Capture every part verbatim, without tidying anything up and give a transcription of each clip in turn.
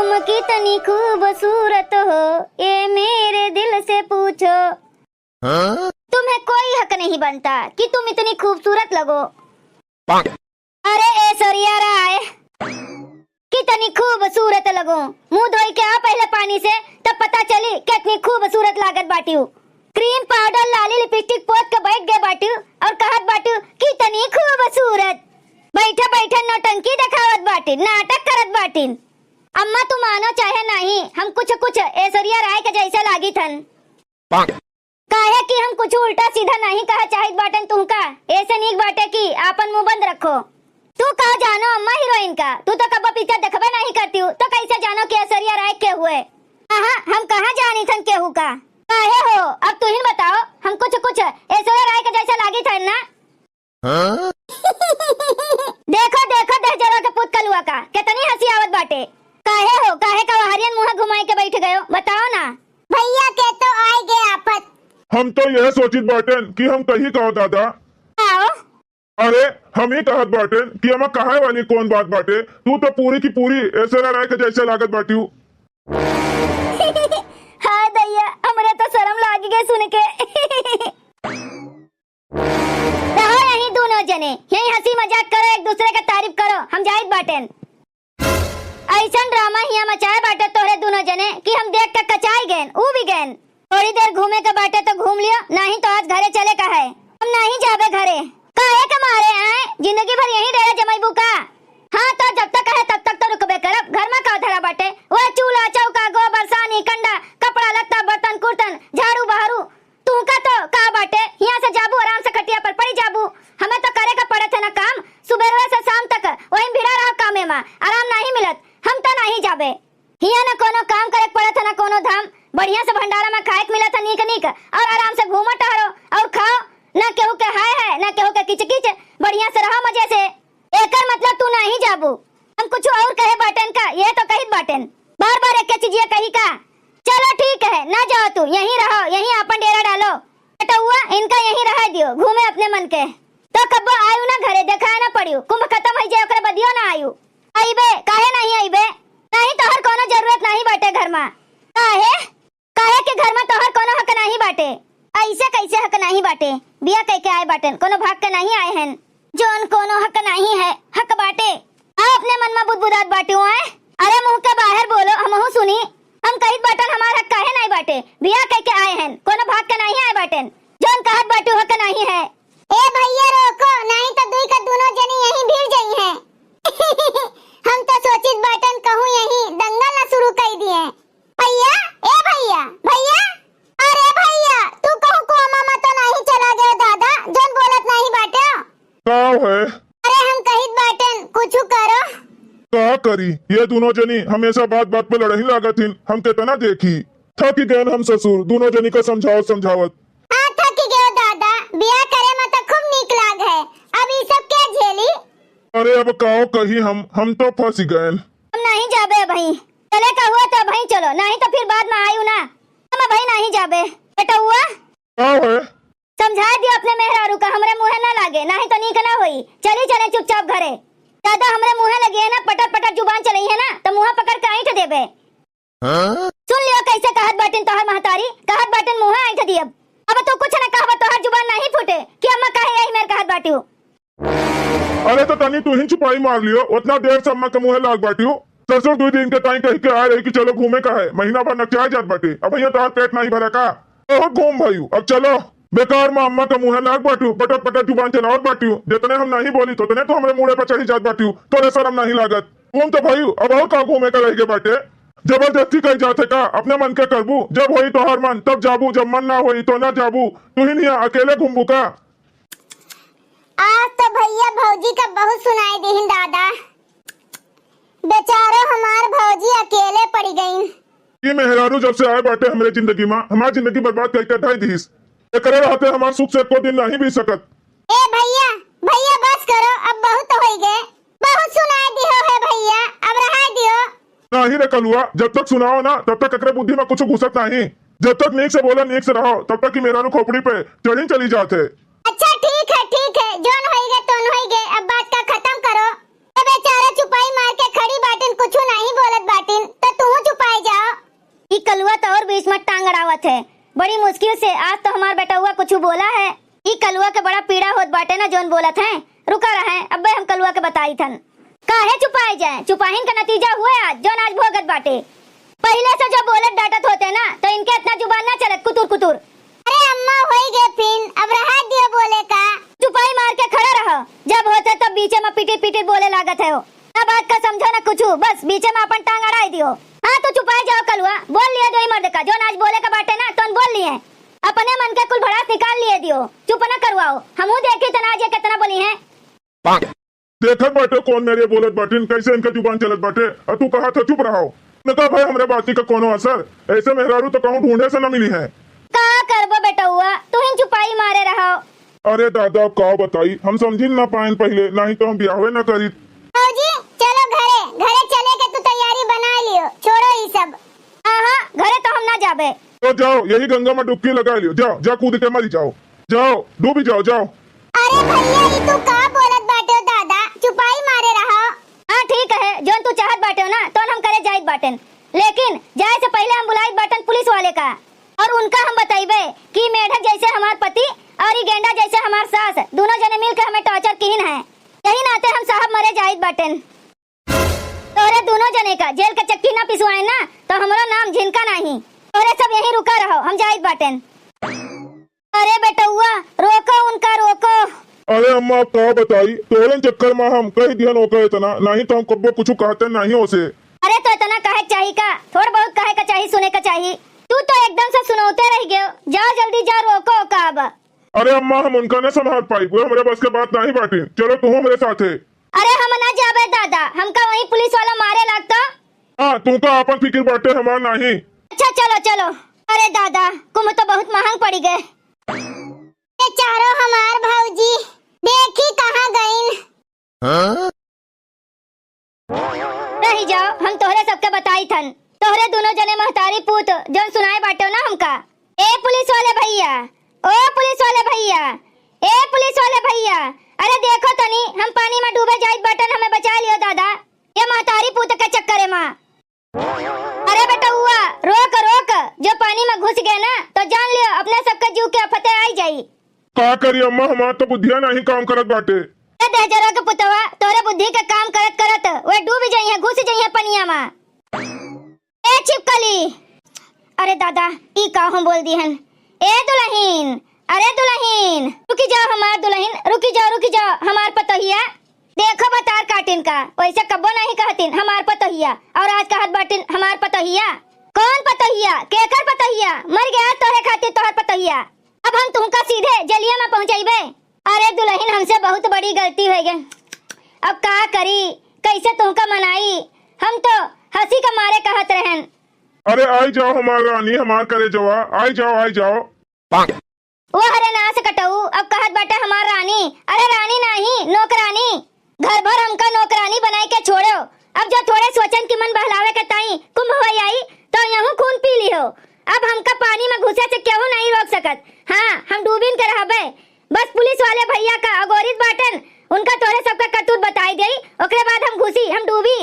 तुम कितनी खूबसूरत हो, ये मेरे दिल से पूछो। हाँ? तुम्हें कोई हक नहीं बनता कि तुम इतनी खूबसूरत लगो। अरे ऐश्वर्या राय, कितनी खूबसूरत लगो। मुंह धोई के आ पहले पानी से, तब पता चली कितनी खूबसूरत लागत बाटिउ। क्रीम पाउडर, लाली, लिपस्टिक पोत के बैठ गए बाटिउ और कहत बाटिउ, कितनी खूबसूरत। बैठे बैठे नौटंकी देखावत बाटिन, नाटक करत बाटिन। अम्मा, तू मानो चाहे नहीं, हम कुछ कुछ ऐश्वर्या राय के जैसे लागित हन। काहे कि हम कुछ उल्टा सीधा नहीं कहा चाहित बाटन तुहका, ऐसे नीक बाटे कि आपन मुंह बंद रखो। तू का जानो अम्मा हीरोइन का, तू तो कब्बो पिक्चर देखबे नहीं करतिउ, तो कैसे जानो कि ऐश्वर्या राय के हुए? कहाँ, हम कहाँ जानी थन केहू का? काहे हो, अब तुहिन बताओ, हम कुछ कुछ ऐश्वर्या राय के जैसे लागित हन ना? हाँ? देखो, देखो, दहजरवा के पूत कलुआ का, कितनी हंसी आवत बाटे। काहे हो, काहे का वहारियन मुंह घुमाई के बैठ गयो, बताओ ना। भैया के तो आए गए आफत। हम तो यह सोचित बाटेन कि हम कहीं का हो दादा। आओ। अरे, हम ही कहत बाटेन कि हम कहाए वाली कौन बात बाटे, तू तो पूरी की पूरी ऐश्वर्या राय के जैसे लागत बाटिउ। हाय दैया, हमरे तो शर्म लाग गए सुन के। रहो यहीं दोनों जने, यहीं हंसी मजाक करो, एक दूसरे के तारीफ करो, हम जाइत बाटेन। ऐसन ड्रामा हियां मचाए बाटे तोहरे दोनों जने कि हम देख के कचाई गएन, ऊ भी गएन। थोड़ी देर घूमे के बाटे तो घूम लियो, नहीं तो आज घरे चले का है। हम नहीं जाबे घरे। काहे के मारे आए? जिंदगी भर यहीं डेरा जमाइबू का? हाँ तो जब तक है तब तक तो रुकबे करब। घर में का धरा बाटे? वह चूल्हा, चौका, गोबर, सानी, कंडा, कपड़ा लत्ता, बर्तन कुर्तन, झाड़ू बहारू, तुहका तो का बाटे, हियां से जाबू, आराम से खटिया पर पड़ी जाबू। हमें तो करे का पड़त है ना काम, सुबेरवे से शाम तक वहीं भिड़ा रहो कामे मा, आराम नहीं मिलत। हम तो नहीं जाबे। हियां ना कोनो काम करे के पड़त है ना कोनो धाम, बढ़िया से भंडारा में खाए के मिलत है नीक नीक, और आराम से घूमो टहरो और खाओ, ना केहू के हाय है ना केहू के किचकिच, बढ़िया से रहो मजे से। एकर मतलब तू नहीं जाबू। हम कुछ और कहे बाटेन का, ये तो कहित बाटेन। बार बार एक चीजिया कही का? चलो ठीक है, ना जाओ तू, यहीं रहो, यहीं आपन डेरा डालो। बेटउआ, इनका यहीं रह दियो, घूमे अपने मन के। तो कब्बो आयु ना घरे, देखाए ना पड़ियो, कुंभ खत्म हो जाए ओकरे बदियो ना आयु। आइबे, काहे नहीं आइबे? नहीं तोहर कोनो जरूरत नहीं बाटे घर मा। काहे? काहे के घर मा तोहर कोनो हक नाही बाटे? ऐसे कैसे हक नाही बाटे? बिया कह के आए बाटेन, कोनो भाग के नाही आए हैं। जौन कोनो हक नाही है, हक बाटे। आ अपने मन मा बुदबुदात बाटे आए। अरे मुंह के बाहर बोलो, हमहू सुनी। हम कहित बाटन हमार हक काहे नाही बाटे? बिया कह के आए हैं, कोनो भाग के नाही आए बाटेन। जौन कहत बाटे हक नाही है। ए भैया रोको, नाही तो दुई का दोनों जनी यहीं भिड़ जाई हैं। हम तो सोचित बाटन कहूँ यहीं दंगल ना शुरू कर दिए। भैया, ए भैया, भैया, अरे भैया, तू कहूँ कोमा मा तो नहीं चला गया दादा, जौन बोलत नहीं बाटे? का है? अरे हम कहित बाटेन, कुछ करो। का करी, ये दोनों जनी हमेशा बात बात पे लड़ही लागत हिन, हम कितना देखी। थक गए हम ससुर, दोनों जनी का समझावत समझावत। हाँ थक गए दादा, बिया करे मा तो खूब नीक लाग है, अब ई सब क्या झेली? अरे अब काओ कही हम, हम तो फंस गए। हम नहीं जाबे अबहीं। चले का हुआ तो अबहीं चलो, नहीं तो फिर बाद मा आयु ना। हम अबहीं नहीं जाबे। बेटउआ, का है? समझा दियो अपने मेहरारू का, हमरे मुँहे ना लागे, नहीं तो नीक ना होई। चली चले चुपचाप घरे। ज्यादा हमरे मुँहे लगी है ना, पटर पटर जुबान चलई है ना, तो मुँह पकड़ के ऐंठ देबे। हाँ? सुन लियो कैसे कहत बाटिन तोहर महतारी, कहत बाटिन मुँह ऐंठ दियब। अब तू कुछ ना कहबा, तोहर जुबान नहीं फूटे कि अम्मा काहे यही मेर कहत बाटिउ। अरे तो तनी तू ही चुपाई मार लियो, उतना देर से अम्मा के मुँहे लाग बाटिउ। ससुर दुई दिन के ताई कह के आए रही कि चलो घूमे का है, महीना भर नकचाए जात बाटे, अब भैया तोहर पेट नहीं भरा का? बहुत घूम भइउ, अब चलो। बेकार मा अम्मा के मुँहे लाग बाटिउ, पटर पटर जुबान चलावत बाटिउ, जितने हम नहीं बोली उतने तो हमरे मूड़े पर चढ़ी जात बाटिउ, तोरे शर्म नहीं लागत? घूम तो भइउ, अब और का घूमे का रह गए बाटे? जबरदस्ती कही जात है का? अपने मन के करबू, जब होई तोहर मन तब जाबू, जब मन ना होई तो ना जाबू। तू ही नहीं अकेले घूमबू का? आज तो भैया भौजी का बहुत सुनाई दीहिन दादा, बेचारो हमार भौजी अकेले पड़ी गईन। ई मेहरारू जब से आए बाटे हमरे जिंदगी मा, हमार जिंदगी बर्बाद करके ढाई दीस। एकरे रहते हमार सुख से एको दिन नहीं बीत सकत। ए भैया, भैया बस करो, अब बहुत होई गए, बहुत सुनाई दियो है भैया, अब रहाई दियो। नहीं रे कलुआ, जब तक सुनाओ ना, तब तक एकरे बुद्धि मा कुछ घुसत नहीं। जब तक नीक से बोला, नीक से रहो, तब तक की मेहरारू खोपड़ी पे चढ़ी चली जात है। अच्छा ठीक है, ठीक है, जौन होई गए तौन होई गए, अब बात का खत्म करो। ए बेचारा चुपाई मार के खड़ी बाटिन, कुछ नहीं बोलत बाटिन, तो बड़ी मुश्किल से आज तो हमार बेटउआ कुछ बोला है। ई कलुआ के बड़ा पीड़ा होत बाटे ना जौन बोलत हैं। रुका रहे, अब्बे हम कलुआ के बताई थन। काहे चुपाए जाए? चुपाहिन का नतीजा हुए आज, जौन आज भोगत बाटे। पहिले से जो बोलत डांटत होते ना, तो इनके इतना जुबान ना चलत, कुतुर कुतुर। अरे अम्मा, होई गए फिन, अब रहा दियो बोले का। चुपाई मार के खड़ा रहो, जब होते तब बीचे में पिटी पिटी बोले लागत है हो। ना बात का समझो ना कुछ, बस बीचे में अपन टांग अड़ाई दियो। हाँ तो चुपाई जाओ कलुआ, बोल लियो जो ई मर्द का, जौन आज बोले का बाटे ना, तौन बोल लिए। अपने मन के कुल भड़ास निकाल लिए दियो, चुप ना करवाओ। हमहू देखी तना आज ये कितना बोली हैं। देखत बाटे कौन मेरे बोलत बाटिन, कैसे इनका जुबान चलत बाटे, और तू कहा था चुप रहो। न का भाई हमरे बाती का कोनो असर, ऐसे मेहरारू तो कहूँ ढूंढे से न मिली है। का करबो बेटउआ, तू ही चुपाई मारे रहो। अरे दादा, अब का बताई, हम समझी न पाएन पहिले, नहीं तो हम बियाहवे न करीत। भौजी, चलो घरे, घरे चले के तू तैयारी बना लियो, छोड़ो ई सब। हाँ, हाँ, घरे तो हम ना जाबे। तो जाओ, यही गंगा में डुबकी लगा लियो, जाओ, जा कूद के मरी जाओ, जाओ, डूबी जाओ, जाओ। अरे भैया, ई तू का बोलत बाटे हो दादा, चुपाई मारे रहो। हाँ, ठीक है, जौन तू चाहत बाटे हो ना, तौन हम करे जाइत बाटेन, लेकिन जाए से पहिले हम बुलाइत बाटेन पुलिस वाले का। और उनका हम बतइबे कि मेढक जैसे हमार पति और ई गेंडा जैसे हमार सास, दोनों जने मिल के हमें टॉर्चर किहिन है। यही नाते हम साहब मरे जाइत बाटेन। तोहरे दोनों जने का जेल के चक्की ना पिसवाए ना, तो हमरो नाम झिनका नाही। तोहरे सब यहीं रुका रहो, हम जाइत बाटेन। अरे बेटउआ, रोको उनका, रोको। अरे अम्मा, अब का बताई, तोहरे चक्कर में हम कह दिहन ओका इतना, नहीं तो हम कब्बो कुछ कहते नहीं ओसे। अरे तो इतना कहे के चाही का? थोड़ बहुत कहे का चाही, सुने का चाही। तू तो एकदम से सुनौते रह गयो। जाओ जल्दी जाओ, रोको ओका अब। अरे अम्मा, हम उनका न संभाल पाई, वो हमरे बस के बात नहीं बाटी। चलो तू हमरे साथे। अरे हम ना जाबे दादा, हमका वहीं पुलिस वाला मारे लागता। हाँ, तू का आपन फिकिर बाटे, हमार नहीं। अच्छा चलो चलो। अरे दादा, कुम तो बहुत महंग पड़ी गए। ये चारों हमार भौजी, देखी कहाँ गईन। हाँ? रही जाओ, हम तोहरे सबके बताई थन। तोहरे दोनों जने महतारी पूत जौन सुनाए बाटो ना हमका। ए पुलिस वाले भैया, ओ पुलिस वाले भैया, ए पुलिस वाले भैया, अरे देखो तनी, हम पानी में डूबे जाइत बाटन, हमें बचा लियो दादा, ये महतारी पूत के चक्करे में। अरे बेटउआ, रोक, रोक, जो पानी में घुस गए ना, तो जान लियो, अपने सबके जीव के आफते आई जाई। का करी अम्मा, हमार तो बुद्धिया नहीं काम करत बाटे। ए दहजरा के पुतवा, तोरे बुद्धि के काम करत करत वे डूब जइहे, घुस जइहे पनिया में। ए छिपकली, अरे दादा, ई का हम बोल दिहन। ए दुलहिन, अरे दुलहिन, रुकी जाओ हमार दुलहिन, रुकी जाओ, रुकी जाओ हमार पतोहिया। देखो बतार काटिन का, वैसे कब्बो नहीं कहतिन हमार पतोहिया, और आज कहत बाटिन हमार पतोहिया। कौन पतोहिया? केकर पतोहिया? मर गया तोहरे खातिर तोहर पतोहिया। अब हम तुमका सीधे जेलिया में पहुंचइबे। अरे दुलहिन, हमसे बहुत बड़ी गलती होइ गई। अब का करी, कैसे तुमका मनाई? हम तो हंसी के मारे कहत रहन। अरे आई जाओ हमार रानी, हमार करेजवा, आई जाओ, आई जाओ। वाह रे नास कटऊ, अब कहत बाटे हमार रानी। अरे रानी नाही, नौकरानी। घर भर हमका नौकरानी बनाई के छोड़ो। अब जो थोड़े सोचन की मन बहलावे के ताई कुंभ हो आई, तो यहू खून पी लिहो। अब हमका पानी में घुसे से केहू नहीं रोक सकत। हाँ, हम डूबिन के रहबे। बस पुलिस वाले भैया का अगोरित बाटन, उनका तोरे सबका करतूत बताई देई, ओकरे बाद हम घुसी, हम डूबी।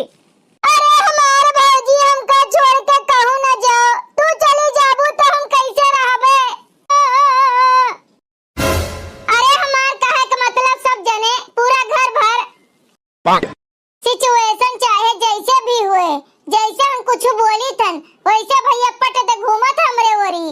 अरे हमार भौजी, हमका छोड़ के कहूँ न जाओ, तू चली जाबू तो हम कैसे रहबे? अरे हमार कहे के मतलब सब जने, पूरा घर भर। सिचुएशन चाहे जैसे भी हुए, जैसे हम कुछ बोली थन, वैसे भैया पट दे घूमत हमरे ओरी।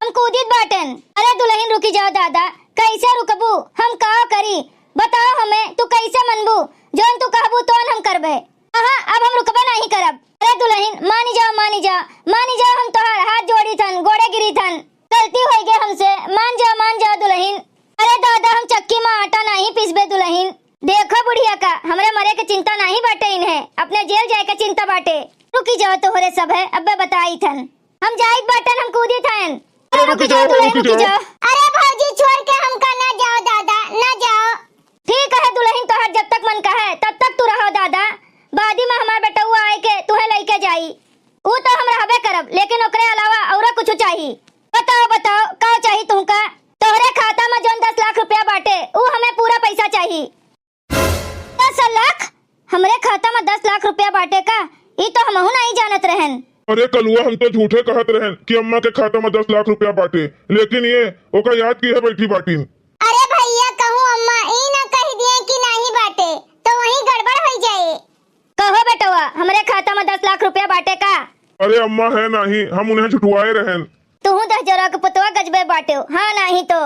हम कूदित बाटन। अरे दुलहिन रुकी जाओ दादा, कैसे रुकबू? हम का करी? बताओ हमें, तू कैसे मनबू? जौन तू कहबू तौन हम करबे। अहाँ, अब हम रुकबे नहीं करब। अरे दुलहिन, मानी जाओ, मानी जाओ, मानी जाओ, हम तोहार हाथ जोड़ी थन, गोड़े गिरी थन। गलती होइ गए हमसे, मान जाओ, मान जाओ दुलहिन। अरे दादा, हम चक्की में आटा नहीं पीसबे दुलहिन। देखो बुढ़िया का, हमरे मरे के चिंता नहीं बाटे इन्हें, अपने जेल जाए के चिंता बाटे। रुकी जाओ तोहरे सब है, अब्बे बताई थन। हम जाइत बाटन, हम कूदी थन। अरे रुकी जाओ, दुलहिन, रुकी जाओ। अरे भौजी, छोड़ के हमका ना जाओ दादा, ना जाओ। ठीक है दुलहिन, तोहर जब तक मन कहे तब तक तू रहो दादा, बादी में हमार बेटउआ आए के तुहे लइके जाई। ऊ तो हम रहबे करब, लेकिन ओकरे अलावा औरो कुछ चाही। बताओ, बताओ, का चाही तुमका? तोहरे खाता में जौन दस लाख रुपया बाटे, ऊ हमें पूरा पैसा चाही। दस लाख? हमरे खाता में दस लाख रुपया बाटे का? ई तो हमहू नहीं जानत रहन। अरे कलुआ, हम तो झूठे कहत रहन कि अम्मा के खाता में दस लाख रुपया बाटे, लेकिन ये ओका याद किहे बैठी बाटिन। अरे भइया, कहूँ अम्मा ई ना कहि दिहे कि नाहीं बाटे, तो वहीं गड़बड़ होइ जाए। कहो बेटवा, हमरे खाता में दस लाख रुपया बाटे का? अरे अम्मा, है नाहीं, हम उन्हें झुठवाए रहन। तुहूँ दहिजरवा के पुतवा गजबे बाटेउ, हाँ नाहीं तो।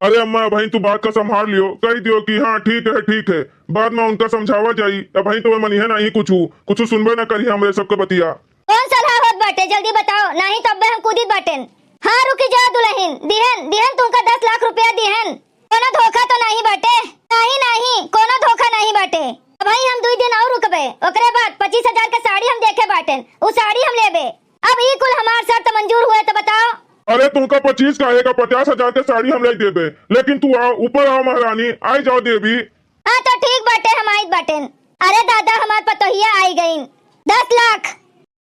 अरे अम्मा, अबहीं तू बात का संभार लियो, कहि दियो कि हाँ ठीक है, ठीक है, बाद में उनका समझावा जाई। अबहीं तो वे मनिहे नाहीं कुछू, कुछू सुनबे ना करिहे हमरे सबके बतिया। कौन सलाह होत बाटे, जल्दी बताओ, नाहीं तो अब्बे हम कूदित बाटेन। हाँ रुकि जाओ दुलहिन, दिहन, दिहन तुमका दस लाख रुपया दिहन। कोनो धोखा तो नाहीं बाटे? नाहीं, नाहीं, कोनो धोखा नाहीं बाटे। अबहीं हम दुइ दिन अउर रुकबे, ओकरे बाद पच्चीस हजार के साड़ी हम देखे बाटेन, उ साड़ी हम लेबे। अब ई कुल हमार शर्त मंजूर हुए तो बताओ। अरे तुमका पच्चीस काहे का, पचास हजार के साड़ी हम लाई देबे, लेकिन तू आओ, ऊपर आओ महारानी, आई जाओ देवी। हाँ तो ठीक बाटे, हम आइत बाटेन। अरे दादा, हमार पतोहिया आई गईन। दस लाख।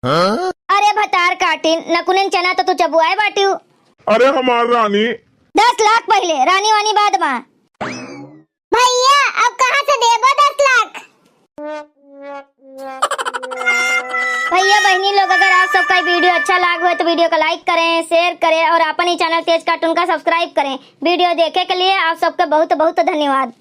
हाँ? अरे भतार काटिन, नकुनिन चना तो तू चबुआए बाटिउ। अरे हमार रानी। दस लाख पहिले, रानी वानी बाद मा। भइया, अब कहाँ से देबो दस लाख? भइया बहिनी लोग, अगर आप सबका ई video अच्छा लाग होय तो video का like करें, share करें और आपन ई channel तेज cartoon का subscribe करें। Video देखे के लिए आप सबके बहुत बहुत धन्यवाद।